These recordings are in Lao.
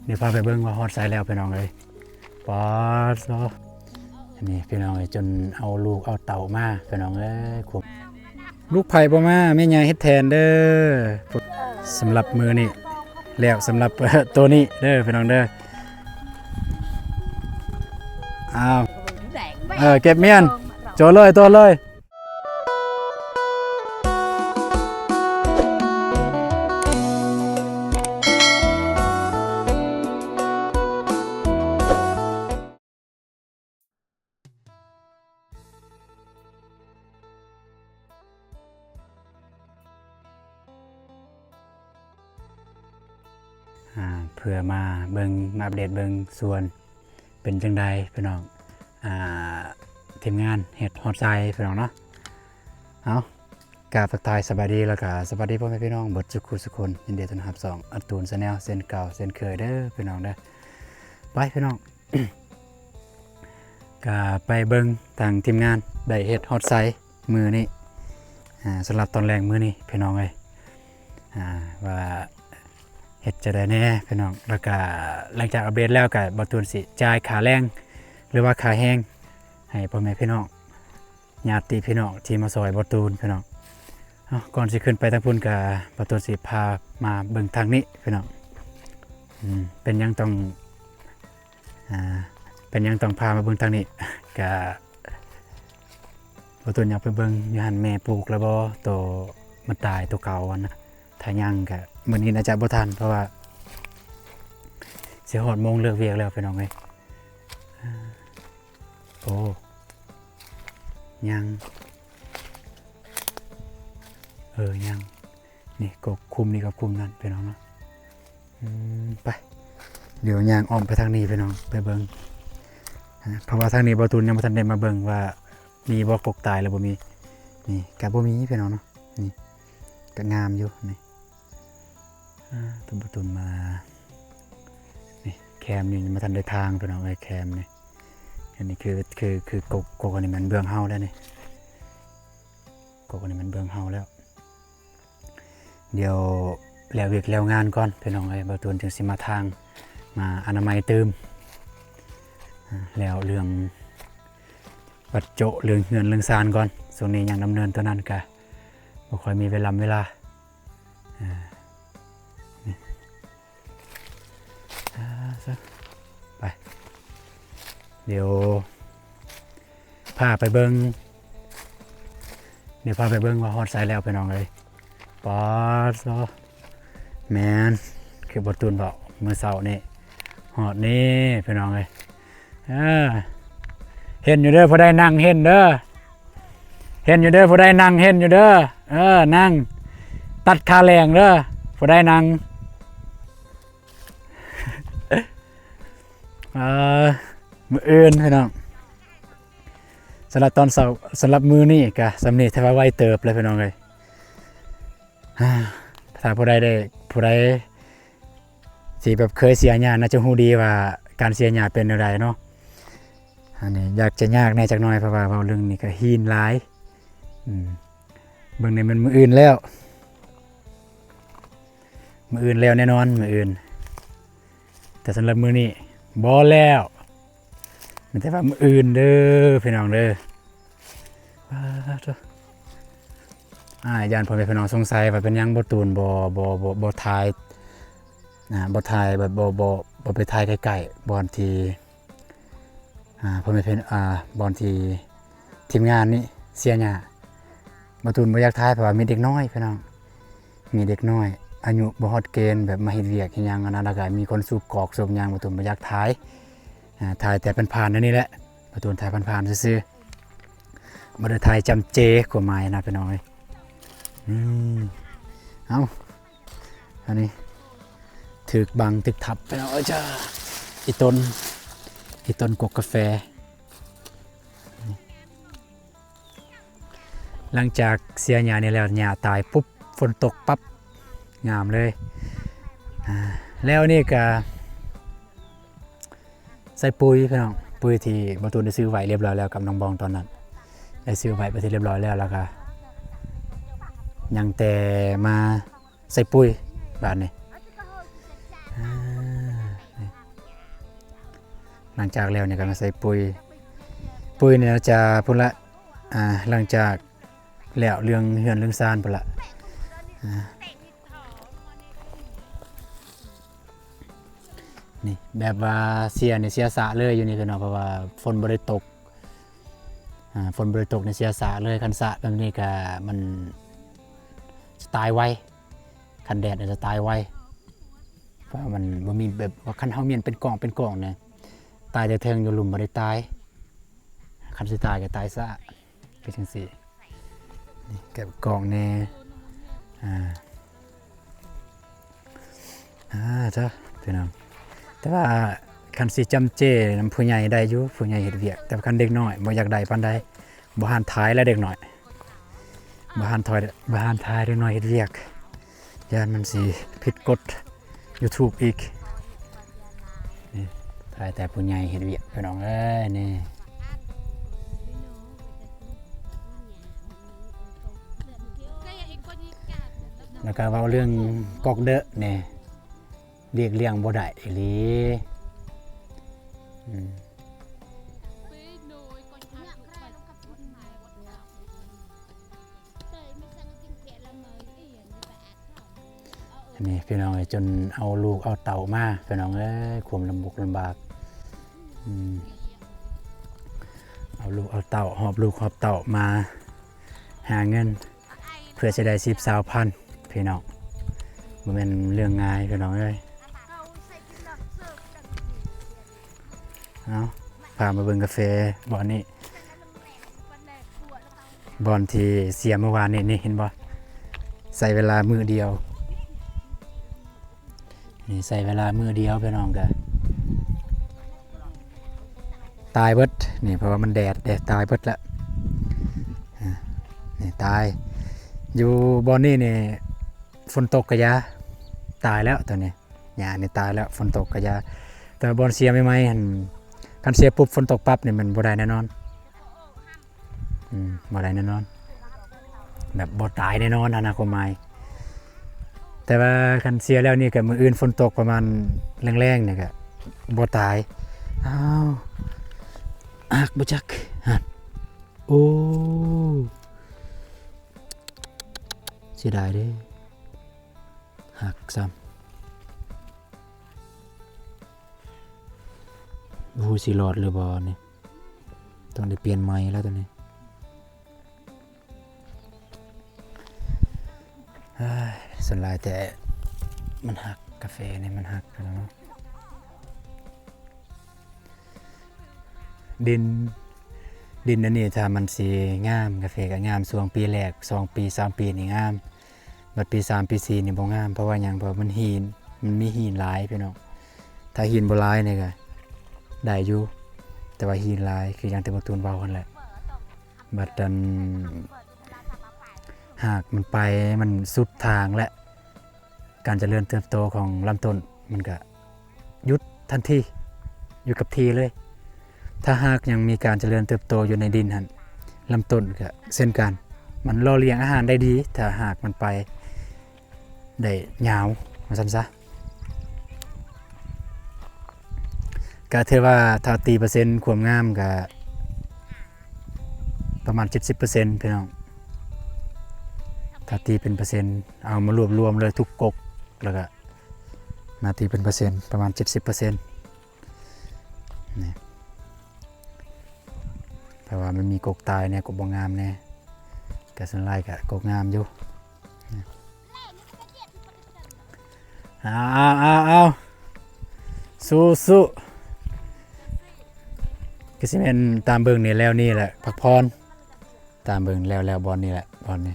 ດຽວພາໄປເບິ່ງວ່າຮອດໃສແລ້ວພີ່ນ້ອງເອີຍ. ປາດໂທ້ ນີ້ພີ່ນ້ອງເອີຍ ຈົນເອົາລູກເອົາເຕົ້າມາພີ່ນ້ອງເອີຍ. ລູກໃຜບໍ່ມາ ແມ່ຍາຍເຮັດແທນເດີ. ສຳລັບມື້ນີ້ແລ້ວ ສຳລັບໂຕນີ້ເດີພີ່ນ້ອງເດີ. ອ້າວ ເອີ ເກັບມ້ຽນ ໂຈະເລີຍ ໂຈະເລີຍ. ອ່າ ເພື່ອມາເບິ່ງ ມາອັບເດດເບິ່ງສວນ ເປັນຈັ່ງໃດພີ່ນ້ອງ ອ່າ ທີມງານເຮັດຮອດໃສພີ່ນ້ອງເນາະ. ເອົາ ກາບທັກທາຍສະບາຍດີ ແລ້ວກະສະບາຍດີພໍ່ແມ່ພີ່ນ້ອງເບິດສຸຂູສຸຄົນ. ຍິນດີຕ້ອນຮັບຊ່ອງອາຕູນແຊນແນວ ເຊັ່ນເກົ່າເຊັ່ນເຄີຍເດີພີ່ນ້ອງເດີ. ໄປພີ່ນ້ອງ ກະໄປເບິ່ງທາງທີມງານໄດ້ເຮັດຮອດໃສມື້ນີ້ ອ່າ ສຳລັບຕອນແລງມື້ນີ້ພີ່ນ້ອງເອີຍ ອ່າ ວ່າເຮັດຈັ່ງໃດແດ່ພີ່ນ້ອງ. ແລ້ວກະຫຼັງຈາກອັບເດດແລ້ວ ກະບ່າວຕູນຊິຈ່າຍຄ່າແລງ ຫຼືວ່າຄ່າແຮງໃຫ້ພໍ່ແມ່ພີ່ນ້ອງ ຍາດຕິພີ່ນ້ອງທີ່ມາຊ່ອຍບ່າວຕູນພີ່ນ້ອງ. ເອົາ ກ່ອນຊິຂຶ້ນໄປທາງພຸ້ນ ກະບ່າວຕູນຊິພາມາເບິ່ງທາງນີ້ພີ່ນ້ອງ. ອືມ ເປັນຫຍັງຕ້ອງ ອ່າ ເປັນຫຍັງຕ້ອງພາມາເບິ່ງທາງນີ້ ກະບ່າວຕູນຢາກໄປເບິ່ງຢູ່ຫັ້ນ ແມ່ປູກແລ້ວບໍ່ ໂຕມັນຕາຍ ໂຕເກົ່າຫັ້ນນະ. ຖ້າຍັງກະມື້ນີ້ໜ້າຈະບໍ່ທັນ ເພາະວ່າຊິຮອດໂມງເລີກວຽກແລ້ວພີ່ນ້ອງເອີຍ. ໂອ້ ຍັງ ເອີ ຍັງ ນີ້ກໍຄຸມນີ້ກັບຄຸມນັ້ນພີ່ນ້ອງເນາະ. ອືມ ໄປ ດຽວຍ່າງອ້ອມໄປທາງນີ້ພີ່ນ້ອງ ໄປເບິ່ງ ເພາະວ່າທາງນີ້ບ່າວຕູນຍັງບໍ່ທັນໄດ້ມາເບິ່ງວ່າມີບໍ່ ກົກຕາຍຫຼືບໍ່ມີ. ນີ້ກະບໍ່ມີພີ່ນ້ອງເນາະ ນີ້ກະງາມຢູ່ນີ້. ອ່າ ຕະບຸຕຸນມາ ນີ້ແຄມນີ້ຍັງບໍ່ທັນໄດ້ທາງພີ່ນ້ອງເອີຍ ແຄມນີ້. ອັນນີ້ຄື ຄື ຄືກົກ ກົກອັນນີ້ແມ່ນເບື້ອງເຮົາແລ້ວນີ້ ກົກອັນນີ້ແມ່ນເບື້ອງເຮົາແລ້ວ. ດຽວແລ້ວວຽກແລ້ວງານກ່ອນພີ່ນ້ອງເອີຍ ບ່າວຕູນຈຶ່ງຊິມາທາງ ມາອະນາໄມຕື່ມ ອ່າ ແລ້ວເລື່ອງປັດໂຈະ ເລື່ອງເຮືອນເລື່ອງຊານກ່ອນ. ຊ່ວງນີ້ຍັງດຳເນີນຕົວນັ້ນກະ ບໍ່ຄ່ອຍມີເວລາເວລາ ອ່າ ນີ້ ອ່າ ຊະ ໄປ ດຽວພາໄປເບິ່ງ ດຽວພາໄປເບິ່ງວ່າຮອດໃສແລ້ວພີ່ນ້ອງເອີຍ. ປາດໂທ້ ແມ່ນ ຄືບ່າວຕູນເວົ້າມື້ເຊົ້ານີ້ ຮອດນີ້ພີ່ນ້ອງເອີຍ. ເອີ ເຫັນຢູ່ເດີ ຜູ້ໃດນັ່ງເຫັນເດີ ເຫັນຢູ່ເດີ ຜູ້ໃດນັ່ງເຫັນຢູ່ເດີ. ເອີ ນັ່ງຕັດຄ່າແລງເດີ ຜູ້ໃດນັ່ງ. ເອີ ມື້ອື່ນພີ່ນ້ອງ ສຳລັບຕອນເຊົ້າ ສຳລັບມື້ນີ້ກະສ່ຳນີ້ ຖືວ່າໄວເຕີບເລີຍພີ່ນ້ອງເອີຍ. ຖ້າຜູ້ໃດໄດ້ ຜູ້ໃດ ທີ່ແບບເຄີຍເສຍຫຍ້າ ໜ້າຈະຮູ້ດີວ່າການເສຍຫຍ້າເປັນແນວໃດເນາະ. ອັນນີ້ຢາກຈະຍາກແດ່ຈັກໜ້ອຍ ເພາະວ່າເວົ້າເລື່ອງນີ້ກະຫີນຫຼາຍ. ອືມ ເບິ່ງໃນມັນມື້ອື່ນແລ້ວ ມື້ອື່ນແລ້ວແນ່ນອນ ມື້ອື່ນ. ແຕ່ສຳລັບມື້ນີ້ບໍ່ແລ້ວ ມີແຕ່ວ່າມື້ອື່ນເດີພີ່ນ້ອງເດີ. ປາດໂທ້ ອ້າຍ ຢ້ານພໍ່ແມ່ພີ່ນ້ອງສົງໄສວ່າເປັນຫຍັງບ່າວຕູນບໍ່ ບໍ່ ບໍ່ ບໍ່ຖ່າຍ ອ່າ ບໍ່ຖ່າຍແບບ ບໍ່ ບໍ່ ບໍ່ໄປຖ່າຍໃກ້ໆ ບ່ອນທີ່ ອ່າ ພໍ່ແມ່ພີ່ ອ່າ ບ່ອນທີ່ທີມງານນີ້ເສຍຫຍ້າ. ບ່າວຕູນບໍ່ຢາກຖ່າຍ ເພາະວ່າມີເດັກນ້ອຍພີ່ນ້ອງ ມີເດັກນ້ອຍອາຍຸບໍ່ຮອດເກນ ແບບມາເຮັດວຽກເຮັດຫຍັງຫັ້ນນະ ແລ້ວກະມີຄົນສູບກອກສູບຫຍັງ ບ່າວຕູນບໍ່ຢາກຖ່າຍ. ອ່າ ຖ່າຍແຕ່ຜ່ານໆ ແນວນີ້ແຫຼະ ບ່າວຕູນຖ່າຍຜ່ານໆ ຊື່ໆ ບໍ່ໄດ້ຖ່າຍຈຳເຈ ຄວາມໝາຍນະພີ່ນ້ອງເອີຍ. ອືມ ເອົ້າ ອັນນີ້ຖືກບັງຖືກທັບພີ່ນ້ອງເອີຍຈ້າ. ອີ່ຕົ້ນ ອີ່ຕົ້ນກົກກາແຟ ຫຼັງຈາກເສຍຫຍ້ານີ້ແລ້ວ ຫຍ້າຕາຍປຸບ ຝົນຕົກປັບ ງາມເລີຍ. ອ່າ ແລ້ວນີ້ກະໃສ່ປຸ໋ຍພີ່ນ້ອງ ປຸ໋ຍທີ່ບ່າວຕູນໄດ້ຊື້ໄວ້ລຽບຮ້ອຍແລ້ວກັບນ້ອງບອງຕອນນັ້ນ ໄດ້ຊື້ໄວ້ເປັນທີ່ລຽບຮ້ອຍແລ້ວ ແລ້ວກະຍັງແຕ່ມາໃສ່ປຸ໋ຍບາດນີ້. ອ່າ ຫຼັງຈາກແລ້ວນີ້ກໍມາໃສ່ປຸຍ ປຸຍນີ້ໜ້າຈະພຸ້ນລະ ອ່າ ຫຼັງຈາກແລ້ວເລື່ອງເຮືອນເລື່ອງຊານພຸ້ນລະ ອ່າ ນີ້ແບບວ່າເສຍນີ້ເສຍຊະເລີຍຢູ່ນີ້ເນາະ ເພາະວ່າຝົນບໍ່ໄດ້ຕົກ ອ່າ ຝົນບໍ່ໄດ້ຕົກນີ້ເສຍຊະເລີຍ ຄັນຊະແບບນີ້ກະມັນຈະຕາຍໄວ ຄັນແດດນີ້ຈະຕາຍໄວ ເພາະວ່າມັນບໍ່ມີແບບວ່າ ຄັນເຮົາມ້ຽນເປັນກອງເປັນກອງນີ້ ຕາຍແຕ່ເທິງຢູ່ລຸ່ມບໍ່ໄດ້ຕາຍ ຄັນຊິຕາຍກໍຕາຍຊ້າ ເປັນຈັ່ງຊີ້ ນີ້ເກັບກອງແດ່ ອ່າ ອ່າ ເຈົ້າ ພີ່ນ້ອງ ແຕ່ວ່າຄັນຊິຈຳເຈນຳຜູ້ໃຫຍ່ໄດ້ຢູ່ ຜູ້ໃຫຍ່ເຮັດວຽກ ແຕ່ວ່າຄັນເດັກນ້ອຍບໍ່ຢາກໄດ້ປານໃດ ບໍ່ຫັນຖ່າຍແລ້ວເດັກນ້ອຍ ບໍ່ຫັນຖ່າຍ ບໍ່ຫັນຖ່າຍເດັກນ້ອຍເຮັດວຽກ ຢ້ານມັນຊິຜິດກົດ YouTube ອີກ ນີ້ຖ່າຍແຕ່ຜູ້ໃຫຍ່ເຮັດວຽກ ພີ່ນ້ອງເອີຍ ນີ້ ແລ້ວກໍເວົ້າເລື່ອງກອກເດີແດ່ ຫຼີກລ່ຽງບໍ່ໄດ້ອີ່ຫຼີ ອືມ. ນີ້ພີ່ນ້ອງເອີຍ ຈົນເອົາລູກເອົາເຕົ້າມາ ພີ່ນ້ອງເອີຍ ຄວາມລຳບົກລຳບາກ ອືມ ເອົາລູກເອົາເຕົ້າ ຫອບລູກຫອບເຕົ້າມາຫາເງິນ ເພື່ອຈະໄດ້ສິບຊາວພັນ ພີ່ນ້ອງ ບໍ່ແມ່ນເລື່ອງງ່າຍ ພີ່ນ້ອງເອີຍ. ເອົາ ພາມາເບິ່ງກາແຟບ່ອນນີ້ ບ່ອນທີ່ເສຍມື້ວານນີ້ ນີ້ເຫັນບໍ່ ໃຊ້ເວລາມື້ດຽວ ນີ້ໃຊ້ເວລາມື້ດຽວ ພີ່ນ້ອງ ກະຕາຍເບິດນີ້ ເພາະວ່າມັນແດດເດ້ ຕາຍເບິດລະ ອາ ນີ້ຕາຍ ຢູ່ບ່ອນນີ້ນີ້ ຝົນຕົກກະຢ່າ ຕາຍແລ້ວໂຕນີ້ ຫຍ້ານີ້ຕາຍແລ້ວ ຝົນຕົກກະຢ່າ ແຕ່ວ່າບ່ອນເສຍໃໝ່ໆຫັ້ນ ຄັນເສຍປຸບຝົນຕົກປັບນີ້ມັນບໍ່ໄດ້ແນ່ນອນ ອືມ ບໍ່ໄດ້ແນ່ນອນ ແບບບໍ່ຕາຍແນ່ນອນຫັ້ນນະ ຄວາມໝາຍ ແຕ່ວ່າຄັນເສຍແລ້ວນີ້ກະມື້ອື່ນຝົນຕົກປະມານແລງໆນີ້ກະບໍ່ຕາຍ ອ້າວ ຫັກບໍ່ຈັກ ຫັ້ນ ໂອ້ ເສຍດາຍເດ້. ຫັກຊ້ຳ ບໍ່ຮູ້ຊິລອດຫຼືບໍ່ນີ້ ຕ້ອງໄດ້ປ່ຽນໃໝ່ແລ້ວໂຕນີ້ ເຮີ້ຍ ສ່ວນຫຼາຍແຕ່ມັນຫັກ ກາແຟນີ້ມັນຫັກເນາະ. ດິນ ດິນອັນນີ້ຖ້າມັນຊິງາມ ກາແຟກໍງາມຊ່ວງປີແລກ ສອງປີ ສາມປີນີ້ງາມ ບັດປີສາມ ປີສີ່ນີ້ບໍ່ງາມ ເພາະວ່າຫຍັງ ເພາະມັນຫີນ ມັນມີຫີນຫຼາຍພີ່ນ້ອງ ຖ້າຫີນບໍ່ຫຼາຍນີ້ກໍໄດ້ຢູ່ ແຕ່ວ່າຫີນຫຼາຍ ຄືຢ່າງທີ່ບໍ່ຕູນເວົ້າຫັ້ນແຫຼະ ບັດອັນ ຮາກມັນໄປ ມັນສຸດທາງແລ້ວ ການຈະເລີນເຕີບໂຕຂອງລຳຕົ້ນມັນກະຢຸດທັນທີ ຢູ່ກັບທີ່ເລີຍ. ຖ້າຫາກຍັງມີການຈະເລີນເຕີບໂຕຢູ່ໃນດິນຫັ້ນ ລຳຕົ້ນກະເຊັ່ນກັນ ມັນຫຼໍ່ລ້ຽງອາຫານໄດ້ດີ ຖ້າຫາກມັນໄປໄດ້ຍາວ ວ່າຊັ້ນຊະ. ກະຖືວ່າຖ້າຕີເປີເຊັນຄວາມງາມກະ ປະມານເຈັດສິບເປີເຊັນພີ່ນ້ອງ ຖ້າຕີເປັນເປີເຊັນ ເອົາມາລວບລວມເລີຍທຸກກົກ ແລ້ວກະມາຕີເປັນເປີເຊັນ ປະມານເຈັດສິບເປີເຊັນນີ້ ເພາະວ່າມັນມີກົກຕາຍແດ່ ກົກບໍ່ງາມແດ່ ກະສ່ວນຫຼາຍກະກົກງາມຢູ່. ເອົາ ເອົາ ເອົາ ເອົາ ສູ້ໆ ຄືຊິແມ່ນຕາມເບິ່ງນີ້ແລ້ວນີ້ແຫຼະ ພັກຜ່ອນ ຕາມເບິ່ງແລ້ວໆ ບ່ອນນີ້ແຫຼະ ບ່ອນນີ້.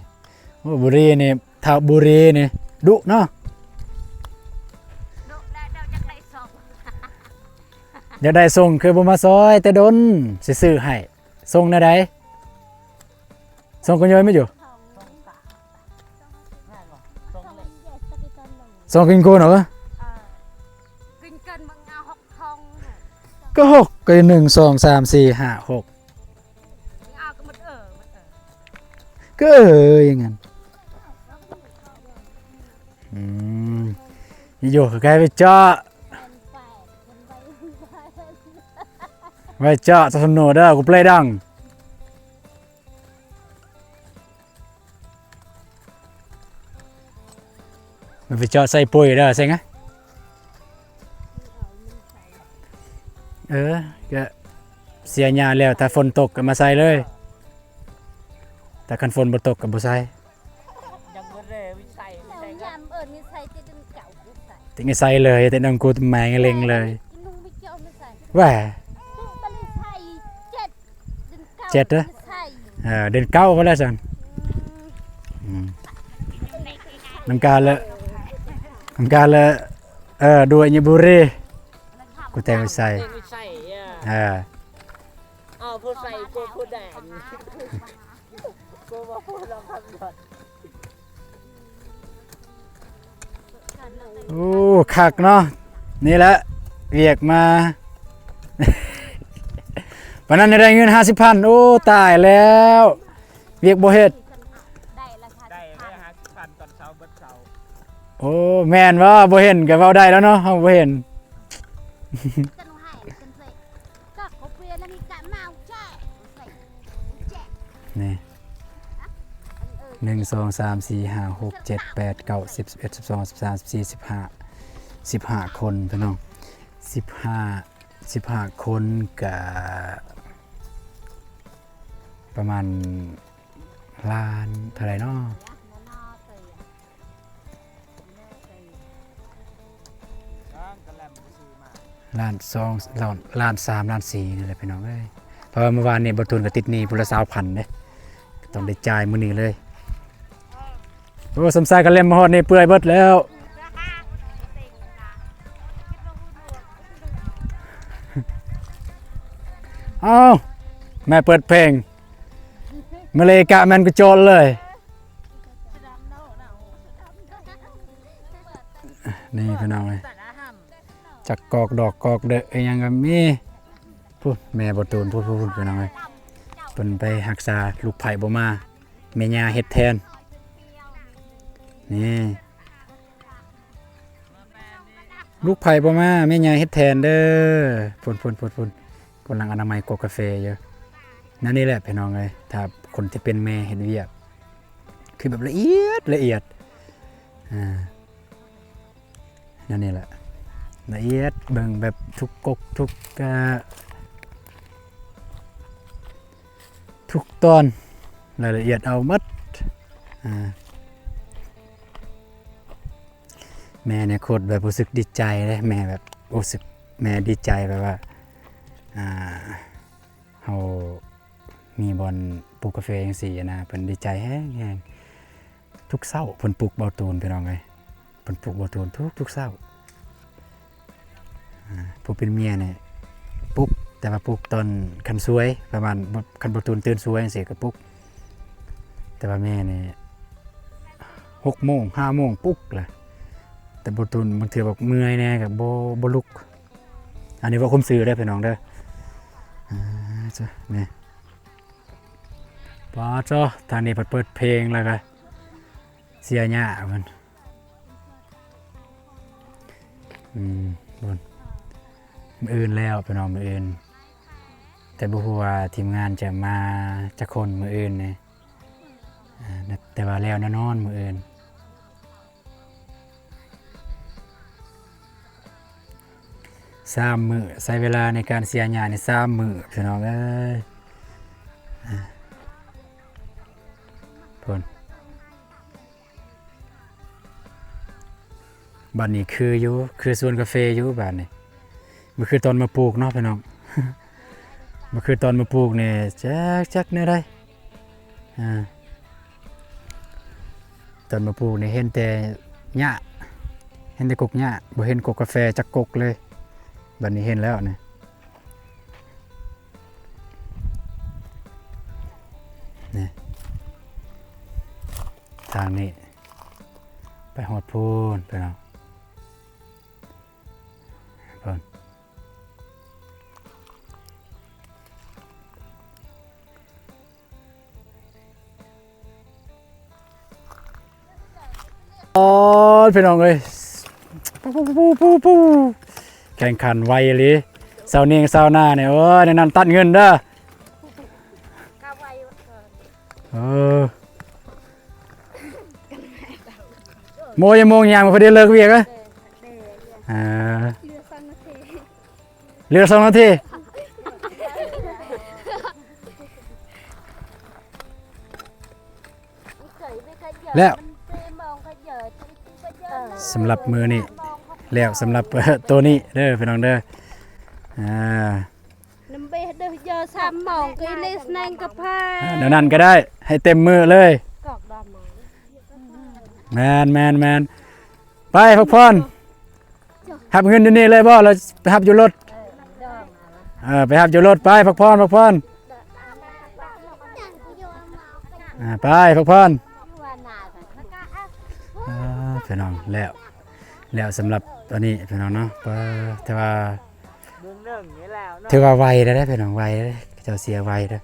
ໂອ້ ບຸຣີນີ້ ທ້າວບຸຣີນີ້ດຸເນາະ ດຸແລ້ວເຈົ້າຢາກໄດ້ຊົງ ຢາກໄດ້ຊົງ ຄືບໍ່ມາຊ່ອຍແຕ່ດົນ ຊິຊື້ໃຫ້ ຊົງແນວໃດ? ສົ່ງກັນເຍອະໄໝຢູ່? ສົ່ງກິນກູນເນາະ ກິນກັນເບິ່ງເອົາຫົກຖົງ ກໍຫົກ ກໍໜຶ່ງ ສອງ ສາມ ສີ່ ຫ້າ ຫົກ ເອົາກໍໝົດ ເອີ ໝົດ ເອີ ກໍເອີ ຢ່າງນັ້ນ ອືມ ຢູ່ໃກ້ໄປເຈາະ. ໄວ້ເຈາະສະໜູເດີ ກູເປລດັງ ມັນໄປເຈາະໃສ່ປຸຍເດີ ເສັງ ເອີ ກະເສຍຫຍ້າແລ້ວ ຖ້າຝົນຕົກກະມາໃສ່ເລີຍ ຖ້າຄັນຝົນບໍ່ຕົກກະບໍ່ໃສ່ ຍັງບໍ່ໄດ້ວິໄສ ເອົາຍາມເອີ້ນວິໄສແຕ່ເດືອນເກົ້າ ວິໄສ ຕິງໃສ່ເລີຍ ແຕ່ນຳກູແມງເລັງເລີຍ ກິນນຸງໄປເຈົ້າມາໃສ່ ແວ່ ບໍ່ໄດ້ໃສ່ ເຈັດ ເດືອນເກົ້າ ເຈັດເດີ ໃສ່ ເອີ ເດືອນເກົ້າພຸ້ນແຫຼະຊັ້ນ ອືມ ອືມ ນຳການເລີຍ ນຳການເລີຍ ເອີ ດ້ວຍຍະບູຣີ ກູແຕ່ງໄປໃສ່ ເອີ ເອົາຜູ້ໃສ່ ຜູ້ ຜູ້ແດງ ໂອ້ ຄັກເນາະ ນີ້ແຫຼະ ວຽກມາ ປານນັ້ນໄດ້ເງິນຫ້າສິບພັນ ໂອ້ ຕາຍແລ້ວ ວຽກບໍ່ເຮັດ ໄດ້ລະ ໄດ້ຫ້າສິບພັນ ຕອນເຊົ້າເບິດເຊົ້າ ໂອ້ ແມ່ນບໍ່? ບໍ່ເຫັນກະເວົ້າໄດ້ແລ້ວເນາະ ເຮົາບໍ່ເຫັນ ນີ້ ໜຶ່ງ ສອງ ສາມ ສີ່ ຫ້າ ຫົກ ເຈັດ ແປດ ເກົ້າ ສິບ ສິບເອັດ ສິບສອງ ສິບສາມ ສິບສີ່ ສິບຫ້າ ສິບຫ້າຄົນພີ່ນ້ອງ ສິບຫ້າ ສິບຫ້າຄົນກະປະມານລ້ານເທົ່າໃດເນາະ? ລ້ານສອງ ລ້ານ ລ້ານສາມ ລ້ານສີ່ນີ້ແຫຼະພີ່ນ້ອງເອີຍ ເພາະວ່າມື້ວານນີ້ບ່າວຕູນກະຕິດໜີ້ຜູ້ລະຊາວພັນເດ້ ກະຕ້ອງໄດ້ຈ່າຍມື້ນີ້ເລີຍ ໂອ້ ສົມຊາຍກະເລັມມາຮອດນີ້ເປື່ອຍເບິດແລ້ວ ເອົ້າ ແມ່ເປີດເພງ ມາເລກະແມ່ນກະໂຈນເລີຍ ນີ້ພີ່ນ້ອງເອີຍ ຈັກກອກດອກກອກເດີ ອີ່ຫຍັງກະມີ ພຸ້ນ ແມ່ບ່າວຕູນ ພຸ້ນ ພຸ້ນ ພີ່ນ້ອງເອີຍ ເພິ່ນໄປຮັກສາ ລູກໃພ້ບໍ່ມາ ແມ່ຍ່າເຮັດແທນ ນີ້ ລູກໃພ້ບໍ່ມາ ແມ່ຍ່າເຮັດແທນເດີ ພຸ້ນ ພຸ້ນ ພຸ້ນ ພຸ້ນ ກຳລັງອະນາໄມກົກກາເຟຢູ່ ແນວນີ້ແຫຼະພີ່ນ້ອງເອີຍ ຖ້າຄົນທີ່ເປັນແມ່ເຮັດວຽກ ຄືແບບລະອຽດ ລະອຽດ ອ່າ ແນວນີ້ແຫຼະ ລະອຽດ ເບິ່ງແບບທຸກກົກ ທຸກ ອ່າ ທຸກຕອນ ລາຍລະອຽດເອົາໝົດ ອ່າ ແມ່ນີ້ໂຄດແບບຮູ້ສຶກດີໃຈເດ້ ແມ່ແບບຮູ້ສຶກ ແມ່ດີໃຈແບບວ່າ ອ່າ ເຮົາມີບ່ອນປູກກາເຟຈັ່ງຊີ້ນະ ເພິ່ນດີໃຈແຮງໆ ທຸກເຊົ້າເພິ່ນປຸກບ່າວຕູນ ພີ່ນ້ອງເອີຍ ເພິ່ນປຸກບ່າວຕູນທຸກໆເຊົ້າ ອ່າ ຜູ້ເປັນເມຍນີ້ປຸກ ແຕ່ວ່າປຸກຕອນຄັນສວຍ ປະມານ ຄັນບ່າວຕູນຕື່ນສວຍຈັ່ງຊີ້ກະປຸກ ແຕ່ວ່າແມ່ນີ້ຫົກໂມງ ຫ້າໂມງປຸກລະ ແຕ່ບ່າວຕູນບາງເທື່ອແບບເມື່ອຍແດ່ກະບໍ່ ບໍ່ລຸກ ອັນນີ້ເວົ້າຄວາມຊື່ເດີພີ່ນ້ອງເດີ ອ່າ ຈ້ະ ນີ້ ປາດໂທ້ ທາງນີ້ເພິ່ນເປີດເພງແລ້ວກະເສຍຫຍ້າເພິ່ນ ອືມ ບຸນ ມື້ອື່ນແລ້ວພີ່ນ້ອງ ມື້ອື່ນ ແຕ່ບໍ່ຮູ້ວ່າທີມງານຈະມາຈັກຄົນມື້ອື່ນນີ້ ອ່າ ແຕ່ວ່າແລ້ວແນ່ນອນມື້ອື່ນ ສາມມື້ ໃຊ້ເວລາໃນການເສຍຫຍ້ານີ້ສາມມື້ພີ່ນ້ອງເອີຍ ພຸ້ນ ບາດນີ້ຄືຢູ່ ຄືສວນກາເຟຢູ່ບາດນີ້ ບໍ່ຄືຕອນມາປູກເນາະພີ່ນ້ອງ ບໍ່ຄືຕອນມາປູກນີ້ ຈັກ ຈັກແນວໃດ ອ່າ ຕອນມາປູກນີ້ເຫັນແຕ່ຫຍ້າ ເຫັນແຕ່ກົກຫຍ້າ ບໍ່ເຫັນກົກກາແຟຈັກກົກເລີຍ ບາດນີ້ເຫັນແລ້ວນີ້ ນີ້ ທາງນີ້ ໄປຮອດພຸ້ນພີ່ນ້ອງ ພຸ້ນ ໂອ້ຍ ພີ່ນ້ອງເອີຍ ປູ ປູ ປູ ປູ ແຂ່ງຂັນໄວອີ່ຫຼີ ຊາວເນງຊາວນານີ້ ໂອ້ຍ ແນວນັ້ນຕັດເງິນເດີ. ເອີ ໂມງ ໂມງຍາມ ພໍດີເລີກວຽກ ເອີ ເຫຼືອສອງນາທີ ເຫຼືອສອງນາທີ. ແລ້ວ ສຳລັບມື້ນີ້ ແລ້ວສຳລັບ ໂຕນີ້ເດີພີ່ນ້ອງເດີ. ອ່າ ແນວນັ້ນກໍໄດ້ ໃຫ້ເຕັມມື້ເລີຍ. ແມ່ນໆໆ ໄປ ພັກຜ່ອນ. ຮັບເງິນຢູ່ນີ້ເລີຍບໍ່ ຫຼືໄປຮັບຢູ່ລົດ? ເອີ ໄປຮັບຢູ່ລົດ ໄປ ພັກຜ່ອນ ພັກຜ່ອນ. ອ່າ ໄປ ພັກຜ່ອນ. ອ່າ ພີ່ນ້ອງ ແລ້ວ ແລ້ວສຳລັບຕອນນີ້ພີ່ນ້ອງເນາະ ກໍຖືວ່າ ຖືວ່າໄວແລ້ວເດ້ພີ່ນ້ອງ ໄວເດ້ ເຈົ້າເສຍໄວເດ້.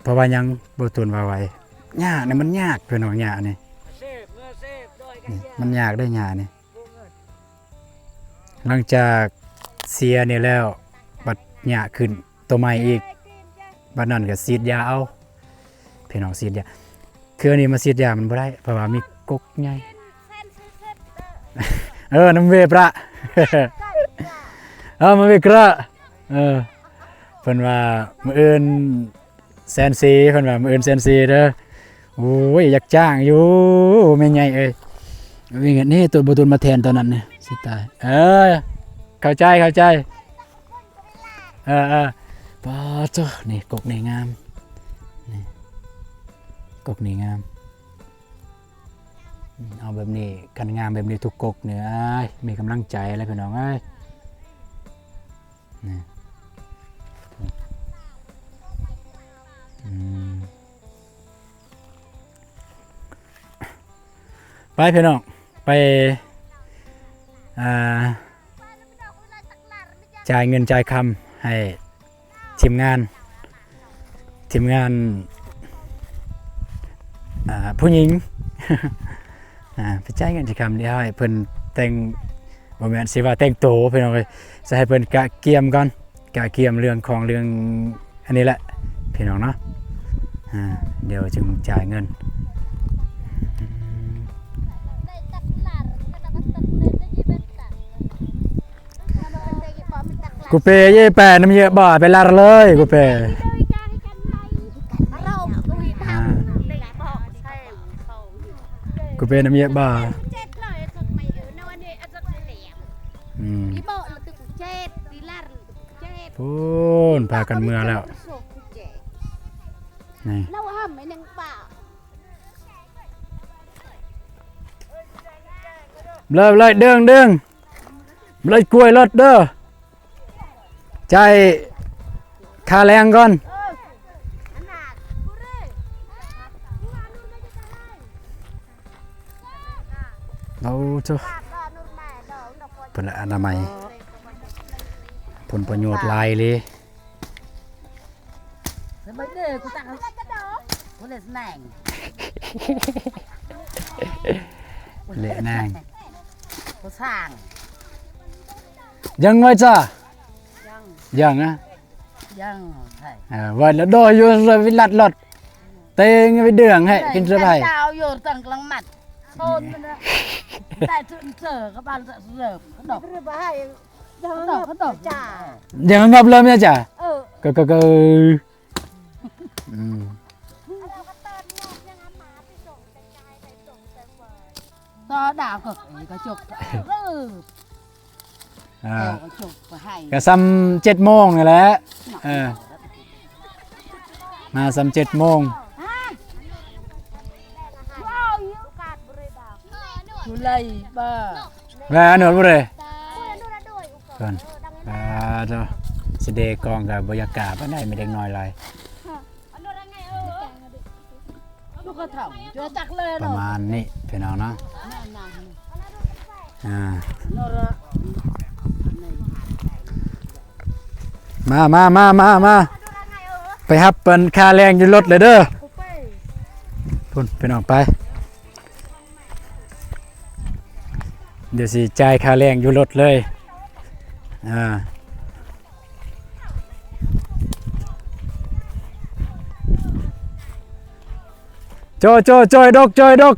ເພາະວ່າຫຍັງ ບໍ່ຕູນວ່າໄວ ຫຍ້ານີ້ມັນຍາກພີ່ນ້ອງ ຫຍ້ານີ້ ນີ້ ມັນຍາກເດ້ຫຍ້ານີ້. ຫຼັງຈາກເສຍນີ້ແລ້ວ ບັດຫຍ້າຂຶ້ນໂຕໃໝ່ອີກ ບັດນັ້ນກໍສີດຢາເອົາ ພີ່ນ້ອງ ສີດຢາ. ຄືອັນນີ້ມາສີດຢາມັນບໍ່ໄດ້ ເພາະວ່າມີກົກໃຫຍ່ ເອີ ນຳເວປະ ເອີ ມາເວກຣະ ເອີ ເພິ່ນວ່າມື້ອື່ນ ແສນສີ່ ເພິ່ນວ່າມື້ອື່ນແສນສີ່ເດີ. ໂອ້ຍ ຢາກຈ້າງຢູ່ແມ່ໃຫຍ່ເອີຍ. ນີ້ ໂຕບໍ່ຕຸນມາແທນຕອນນັ້ນນີ້ ຊິຕາຍ. ເອີ ເຂົ້າໃຈ ເຂົ້າໃຈ. ເອີໆ ປາດໂທ້ ນີ້ກົກນີ້ງາມ ນີ້ກົກນີ້ງາມ. ເອົາແບບນີ້ ຄັນງາມແບບນີ້ທຸກກົກນີ້ ອ້າຍ ມີກຳລັງໃຈແລ້ວພີ່ນ້ອງເອີຍ. ນີ້ ອືມ ໄປພີ່ນ້ອງ ໄປ ອ່າ ຈ່າຍເງິນຈ່າຍຄຳໃຫ້ທີມງານ ທີມງານ ອ່າ ຜູ້ຍິງ ອ່າ ໄປຈ່າຍເງິນທີ່ຄຳດຽວໃຫ້ເພິ່ນແຕ່ງ ບໍ່ແມ່ນຊິວ່າແຕ່ງໂຕພີ່ນ້ອງເອີຍ ຈະໃຫ້ເພິ່ນກະກຽມກ່ອນ ກະກຽມເລື່ອງຂອງເລື່ອງອັນນີ້ແຫຼະພີ່ນ້ອງເນາະ. ອ່າ ດຽວຈຶ່ງຈ່າຍເງິນ. ກູເປເຢ້ແປນ້ຳເຍອະບໍ່ ໄປລາດເລີຍກູເປ. ອ່າ ກູເປນ້ຳເຍອະບໍ່. ອືມ ພຸ້ນ ພາກັນເມືອແລ້ວ ນີ້. ເລີຍ ເລີຍ ດຶງ ດຶງ ເລີຍ ກວຍລົດເດີ ຈ່າຍຄ່າແຮງກ່ອນ. ໂອ້ໂທ້ ເພິ່ນລະອະນາໄມ ຜົນປະໂຫຍດຫຼາຍເລີຍ. ສະບາຍດີ ກູຕັກ ກູເລສແນງ ເລະແນງ ກູສ້າງ ຍັງໄວ້ຈ້າ ຍັງ ຍັງນະ ຍັງ ເອີ ໄວ້ລະ ໂດຍຢູ່ ວິລັດລົດ ເຕັງໄປເດືອງໃຫ້ກິນສະບາຍ ເຈົ້າຢູ່ຕັ້ງກະລັງມັດ ໂຕນມັນນະ ແຕ່ເຊີກະບານເສີບ ຂະໜົບ ຍັງຫຍັບເລີຍແມ່ຈ້າ ເອີ ກະ ກະ ກະ ອືມ ຕໍ່ດາວກໍ ກະຈົກ ເອີ ອ່າ ເອີ ກະຈົກກະໃຫ້ ກະຊ່ຳເຈັດໂມງນີ້ແຫຼະ ເອີ ມາຊ່ຳເຈັດໂມງ ຜູ້ໃດບໍ່ ແລ້ວອະນຸດບໍ່ໄດ້ ກ່ອນ ອ່າ ໂທ້ ຊິເດກອງກໍບໍ່ຢາກກ້າປານໃດ ມີເດັກນ້ອຍຫຼາຍ ປະມານນີ້ພີ່ນ້ອງເນາະ ອ່າ ມາ ມາ ມາ ມາ ມາ ໄປຮັບເປັນຄ່າແຮງຢູ່ລົດເລີຍເດີ ພຸ້ນ ພີ່ນ້ອງໄປ. ດຽວຊິຈ່າຍຄ່າແຮງຢູ່ລົດເລີຍ ອ່າ ໂຈ ໂຈ ໂຈ ໃຫ້ດົກ ໂຈ ໃຫ້ດົກ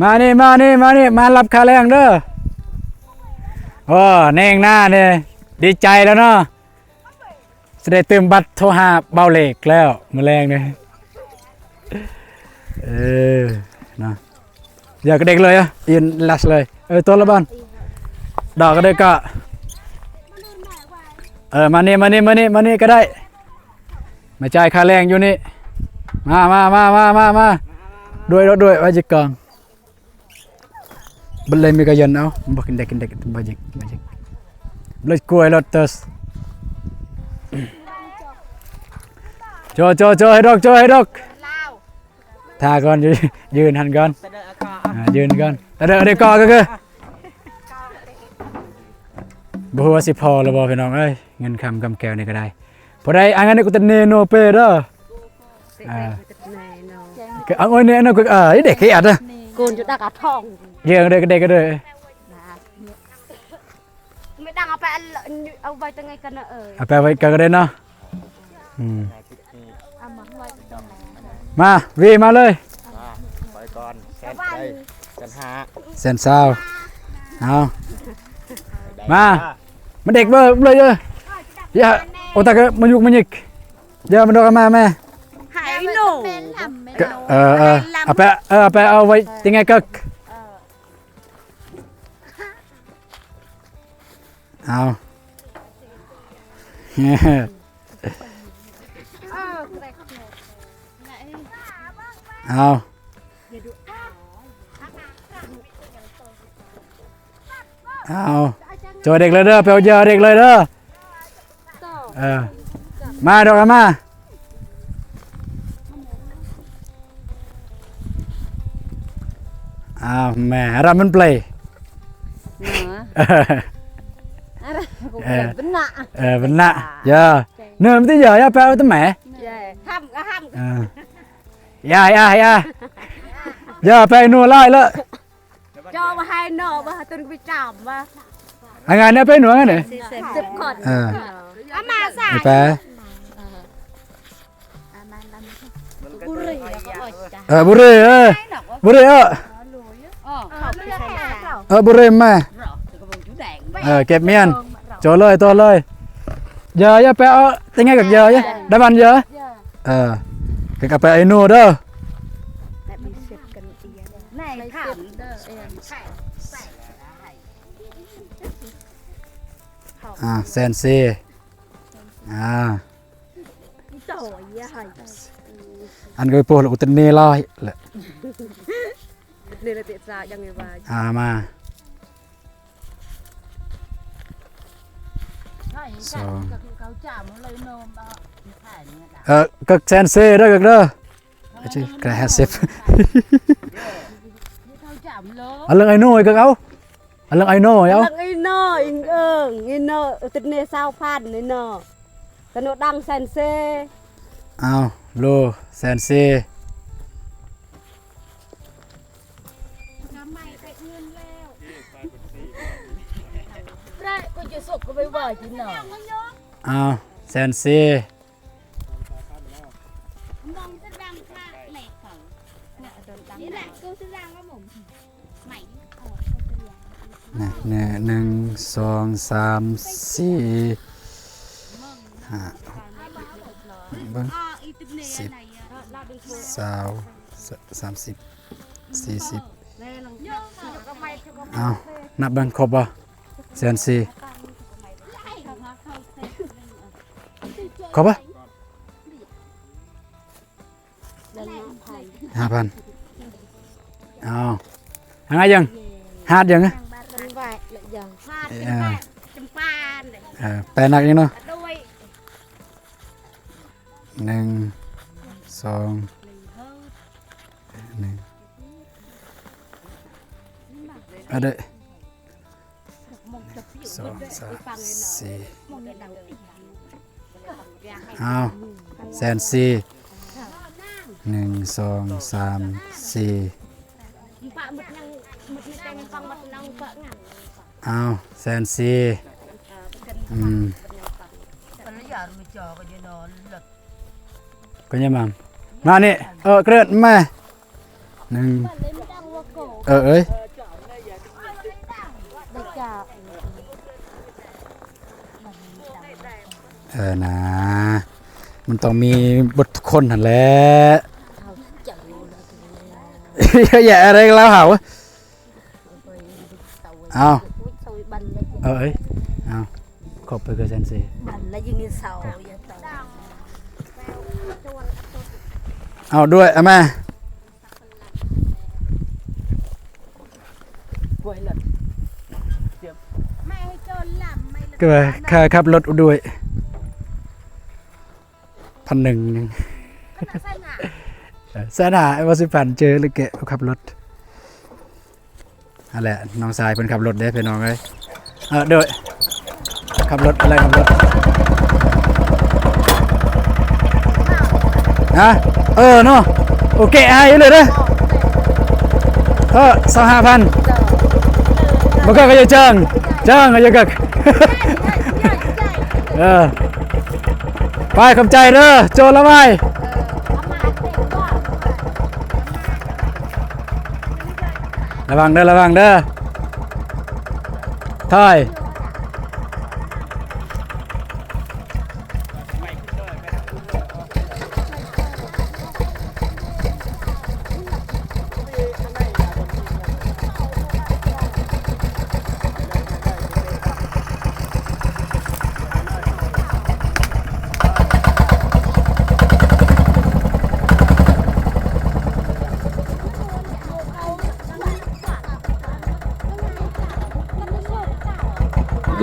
ມານີ້ ມານີ້ ມານີ້ ມາຮັບຄ່າແຮງເດີ. ໂອ້ ແນງໜ້ານີ້ ດີໃຈແລ້ວເນາະ. ຊິໄດ້ຕື່ມບັດໂທຫາເບົາເລກແລ້ວມື້ແລງນີ້. ເອີ ນະ ຢ່າກະເດັກເລີຍ ອີນລັດເລີຍ. ເອີ ໂຕລະບານ ດອກກະເດັກກະ ເອີ ມານີ້ ມານີ້ ມານີ້ ມານີ້ກະໄດ້ ມາຈ່າຍຄ່າແຮງຢູ່ນີ້. ມາ ມາ ມາ ດວຍ ດວຍ ໄວ້ຈິກກອງ. ບັນເລີຍມີກະຢັນເອົາ ບໍ່ກິນເດັກ ກິນເດັກ ບໍ່ຈິກ ບໍ່ຈິກ ເລີຍກວຍລົດເຕີສ. ໂຈ ໂຈ ໂຈ ໃຫ້ດົກ ໂຈ ໃຫ້ດົກ ຖ້າກ່ອນ ຢືນຫັ້ນກ່ອນ ອ່າ ຢືນກ່ອນ ຕາເດີ ເດີກອກະຄື ບໍ່ຮູ້ວ່າຊິພໍຫຼືບໍ່ພີ່ນ້ອງເອີຍ. ເງິນຄຳກຳແກ້ວນີ້ກະໄດ້ ພໍໄດ້ ອັນນີ້ກູເຕັນເນໂນເປເດີ. ອ່າ ກະເອົາໂອ້ຍນີ້ ອັນນັ້ນກະ ອ່າ ເດັກຂີ້ອາດນະ ໂກນຢູ່ດັກອາທອງ ເດີ ເດີ ເດີ ເດີ ໄປເອົາໄວ້ຕັງໄງກັນນະເອີຍ ເອົາໄປໄວ້ກັນກະໄດ້ເນາະ. ອືມ ມາ ວີ ມາເລີຍ ມາ ໄປກ່ອນ ແສນ ແສນຫ້າ ແສນຊາວ. ເອົາ ມາ ມາເດັກເບີເລີຍເດີ ຢ່າ ໂອຕາກະມາຍຸກມາຍິກ ຢ່າມາດອກມາແມ່ ໃຫ້ໜູ ກະ ເອີ ເອີ ເອົາໄປ ເອີ ເອົາໄປເອົາໄວ້ຕິງໄງເກີກ ເອົາ ເອົາ ເອົາ ໂຈເດັກເລີຍເດີ ໄປເອົາເຫຍື່ອເດັກເລີຍເດີ. ເອີ ມາດອກມາ ອ້າວ ແມ່ ອາຣາມມັນເປ ເອີ ເອີ ເປັນນະ ເອີ ເປັນນະ ເຫຍື່ອ ເນີມຕິເຫຍື່ອ ຢ່າໄປເອົາຕະແໝ ເອີ ຢ່າ ຢ່າ ຢ່າ ຢ່າໄປໜູຫຼາຍເລີ. ເຈົ້າວ່າໃຫ້ເນາະ ວ່າຕົນໄປຈາມວ່າ ອາງານນີ້ໄປໜວງອັນນີ້ ສິບຄົນ ເອີ ອາມາສາຍ ໄປ ເອີ ບຸເຣ ເອີ ບຸເຣ ເອີ ເອີ ບຸເຣ ມາ ເອີ ເກັບມຽນ ໂຈເລີຍ ໂຕເລີຍ ຢ່າ ຢ່າໄປເອົາ ແຕ່ງໃຫ້ກັບເຫຍື່ອ ດາວັນເຫຍື່ອ ເອີ ເກັບໄປໄອ້ໜູເດີ. ອ່າ ແສນສີ່ ອ່າ ອັນກະໂປລະອຸຕະເນລາຍແຫຼະ ເນລະເຕະສາຍັງໄງວ່າ ອ່າ ມາ ສອງ ເອີ ກະແສນສີ່ເດີ ກະເດີ ກະຫ້າສິບ ເອົາເລື່ອງໄອ້ໜູກະເອົາ ເອົາເລື່ອງໄອ້ໜູ ເອົາເລື່ອງໄອ້ໜູ ເອີ ໄອ້ໜູ ອຸຕິດເນຊາວພັນ ໄອ້ໜູ ກະໂນດັງແສນສີ່ ເອົາ ໂລ ແສນສີ່ ເອົາ ແສນສີ່ ນະ ໜຶ່ງ ສອງ ສາມ ສີ່ ຫ້າ ຫົກ ເບິ່ງ ສິບ ຊາວ ສາມສິບ ສີ່ສິບ ເອົາ ນັບເບິ່ງຄົບບໍ່ ແສນສີ່ ຄົບບໍ່ ຫ້າພັນ ເອົາ ຫາຍັງ ຫາດຍັງ ຫາດ ເອີ ແປໜັກນີ້ເນາະ ໜຶ່ງ ສອງ ໜຶ່ງ ເອົາເດີ ສອງ ສາມ ສີ່ ເອົາ ແສນສີ່ ໜຶ່ງ ສອງ ສາມ ສີ່ ເອົາ ແສນສີ່ ອືມ ກະຍັງມາ ມານີ້ ເອີ ເກີດມາ ໜຶ່ງ ເອີ ເອີຍ ເອີນາ ມັນຕ້ອງມີເບິດທຸກຄົນຫັ້ນແຫຼະ ເຢາະແຢະອະໄລລາວເຮົາ ເອົາ ເອີຍ ເອົາ ຂອບໄປເກີນແສນສີ່ ເອົາດ້ວຍ ເອົາມາ ກວຍເລີຍ ກວຍ ຄ່າຂັບລົດດ້ວຍ ພັນໜຶ່ງ ເອີ ແສນຫ້າ ບໍ່ສິບພັນ ເຈີຫຼືແກະ ຂັບລົດ ຫັ້ນແຫຼະ ນ້ອງຊາຍເພິ່ນຂັບລົດເດ້ພີ່ນ້ອງເອີຍ ເອີ ໂດຍ ຂັບລົດ ອະໄລຂັບລົດ ຮະ ເອີເນາະ ໂອເຄ ໃຫ້ເລີຍເດີ ເອີ ຊາວຫ້າພັນ ບໍ່ເກີກກໍຢ່າເຈີງ ເຈີງກໍຢ່າເກີກ ເອີ ໄປ ຂອບໃຈເດີ ໂຈລະໄວ ລະວັງເດີ ລະວັງເດີ ຖອຍ.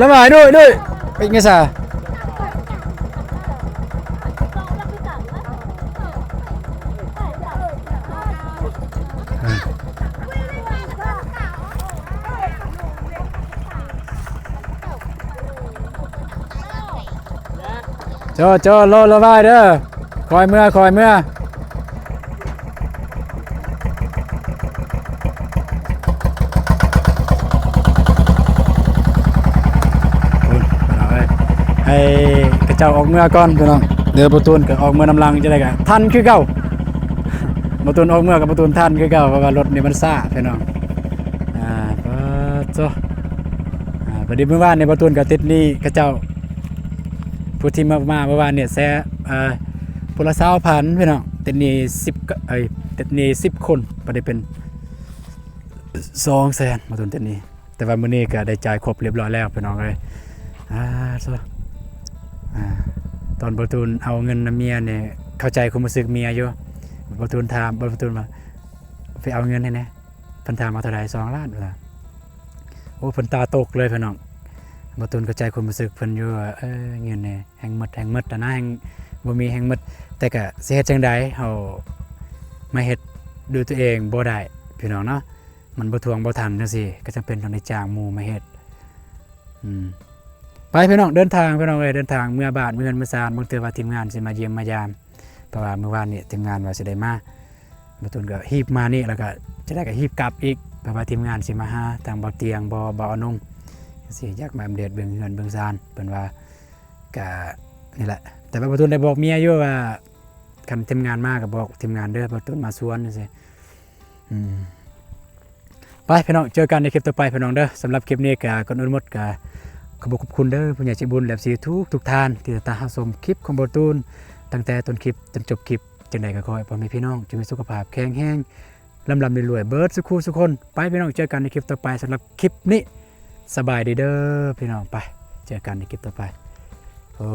ລະບາຍດ້ວຍ ດ້ວຍ ເປັນໄງຊະ? ໂຈ ໂຈ ລໍລະບາຍເດີ ຄ່ອຍເມືອ ຄ່ອຍເມືອ. ພຸ້ນ ພີ່ນ້ອງເອີຍ ໃຫ້ເຂົາເຈົ້າອອກເມືອກ່ອນພີ່ນ້ອງ ດຽວບໍ່ຕູນກໍອອກເມືອນຳຫຼັງ ຈັ່ງໃດກໍທັນຄືເກົ່າ ບໍ່ຕູນອອກເມືອກັບບໍ່ຕູນທັນຄືເກົ່າ ເພາະວ່າລົດນີ້ມັນຊ້າພີ່ນ້ອງ ອ່າ ປາດໂທ້ ອ່າ ພໍດີມື້ວານນີ້ບໍ່ຕູນກໍຕິດໜີ້ເຂົາເຈົ້າ ຜູ້ທີ່ມາ ມາເມື່ອວານນີ້ແຊ ເອີ ຜູ້ລະຊາວພັນພີ່ນ້ອງ ຕິດໜີ້ສິບ ເອີຍ ຕິດໜີ້ສິບຄົນ ບໍ່ໄດ້ເປັນ ສອງແສນ ບໍ່ຕູນເຕັມນີ້ ແຕ່ວ່າມື້ນີ້ກໍໄດ້ຈ່າຍຄົບຮຽບຮ້ອຍແລ້ວພີ່ນ້ອງເອີຍ ອາ ໂທ້ ອາ ຕອນບໍ່ຕູນເອົາເງິນນຳເມຍນີ້ ເຂົ້າໃຈຄວາມຮູ້ສຶກເມຍຢູ່ ບໍ່ຕູນຖາມ ບໍ່ຕູນວ່າ ໄປເອົາເງິນໃຫ້ແດ່ ເພິ່ນຖາມວ່າເທົ່າໃດ ສອງລ້ານວ່າ ໂອ້ ເພິ່ນຕາຕົກເລີຍພີ່ນ້ອງ ບໍ່ຕູນເຂົ້າໃຈຄວາມຮູ້ສຶກເພິ່ນຢູ່ວ່າ ເອີ ເງິນນີ້ແຮ່ງໝົດ ແຮ່ງໝົດຫັ້ນນະ ແຮ່ງບໍ່ມີ ແຮ່ງໝົດ ແຕ່ກໍຊິເຮັດຈັ່ງໃດ ເຮົາມາເຮັດດ້ວຍຕົວເອງບໍ່ໄດ້ພີ່ນ້ອງເນາະ ມັນບໍ່ທວງບໍ່ທັນຈັ່ງຊີ້ ກໍຈຳເປັນຕ້ອງໄດ້ຈ້າງໝູ່ມາເຮັດ ອືມ ໄປພີ່ນ້ອງ ເດີນທາງພີ່ນ້ອງເອີຍ ເດີນທາງເມືອບ້ານເມືອເຮືອນເມືອຊານ ບາງເທື່ອວ່າທີມງານຊິມາຢ້ຽມມາຢາມ ເພາະວ່າມື້ວານນີ້ທີມງານວ່າຊິໄດ້ມາ ບ່າວຕູນກໍຮີບມານີ້ ແລ້ວກໍຈະໄດ້ກໍຮີບກັບອີກ ເພາະວ່າທີມງານຊິມາຫາທາງບ່າວຕຽງ ບ່າວ ບ່າວອານົງ ຊິຢາກມາອັບເດດເບິ່ງເຮືອນເບິ່ງຊານ ເພິ່ນວ່າ ກະນີ້ແຫຼະ ແຕ່ວ່າບ່າວຕູນໄດ້ບອກເມຍຢູ່ວ່າ ຄັນທີມງານມາກໍບອກທີມງານເດີ ບ່າວຕູນມາຊວນຈັ່ງຊີ້ ອືມ ໄປພີ່ນ້ອງ ເຈີກັນໃນຄລິບຕໍ່ໄປພີ່ນ້ອງເດີ ສຳລັບຄລິບນີ້ກໍກ່ອນອື່ນໝົດກໍຂອບຄຸນເດີ ຜູ້ໃຫຍ່ໃຈບຸນ ແລະ ເອັຟຊີ ທຸກໆທ່ານທີ່ຕິດຕາມຮັບຊົມຄລິບຂອງບ່າວຕູນ ຕັ້ງແຕ່ຕົ້ນຄລິບຈົນຈົບຄລິບ ຈັ່ງໃດກໍຂໍໃຫ້ພໍ່ແມ່ພີ່ນ້ອງຈົ່ງມີສຸຂະພາບແຂງແຮງ ລ່ຳໆລວຍໆເບິດສູ່ຄູ່ສູ່ຄົນ ໄປພີ່ນ້ອງ ເຈີກັນໃນຄລິບຕໍ່ໄປ ສຳລັບຄລິບນີ້ ສະບາຍດີເດີພີ່ນ້ອງ ໄປ ເຈີກັນໃນຄລິບຕໍ່ໄປ ໂອ້.